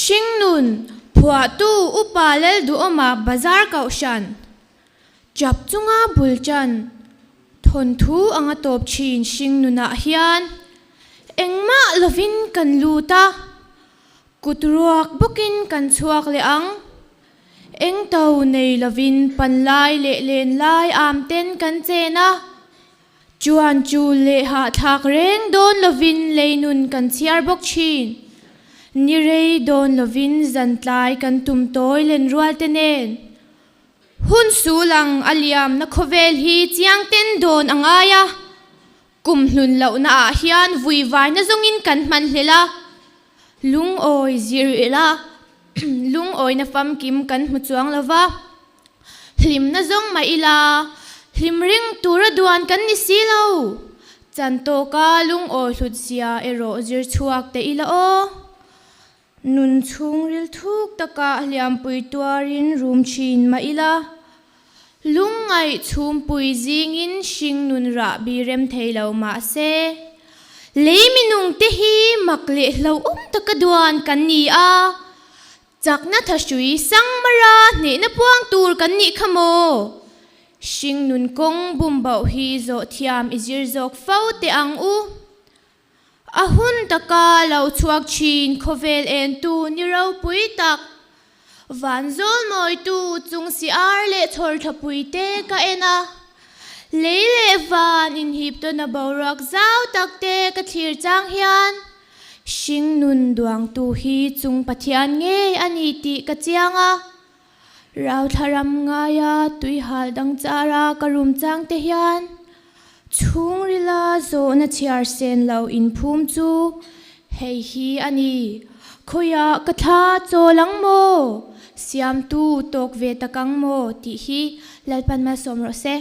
Hringnun phuahtu Upa Lalduhawma Bazar Kohhran Chap chunga bul tan thawnthu anga tawp thin hringnunah hian engmah lovin kan lut a, kut ruak bawkin kan chhuak leh ang. Engto nei lovin panlai leh lenlai am ten kan chen a, Chuan chu leh hahthlak reng dawn lovin leinun kan chhiar bawk thin. Ni rei dawn lovin zantlai kan tum tawi len rual te nen. Hun sul ang a liamna khawvel hi chiang ten dawn a ngai a, kum hlun lohna ah hian vui vaina zawngin kan hman hlel a, lungawi zir ila lungawina famkim kan hmu chuang lova. Hlimna zawng mah ila, hlim ring tura duan kan ni si lo. Chan tawka lungawi hlut zia erawh zir chhuak teh ila aw. Nun chhungril thuk takah hliampui tuarin rum thin mah ila, lungngaih chhumpui zingin hring nun rah bi rem thei lo mah se, lei minungte hi mak leh hlauhawm taka duan kan ni a. Chakna thahrui Sangmara hnehna puang tur kan nih kha maw? Hringnun kawng bum bauh hi zawh thiam i zir zawk fo teh ang u. A hun taka lo chhuak thin khawvel entu ni ropui tak, vanzawl mawitu chung si ar leh chhawr thlapui te ka en a, lei leh van inhip tawn a boruak zau tak te ka thlir chang hian Hringnun duangtu hi chung Pathian ngei a ni tih ka chiang a, Rauthla ram ngaia tuihal dang chara ka rum chang te hian chhungrila zawhna chhiar sen lo inphum chu hei hi a ni, Khawiah ka thla chawl ang maw? Siamtu tawk ve tak ang maw? tih hi Lalpan malsawm rawh se.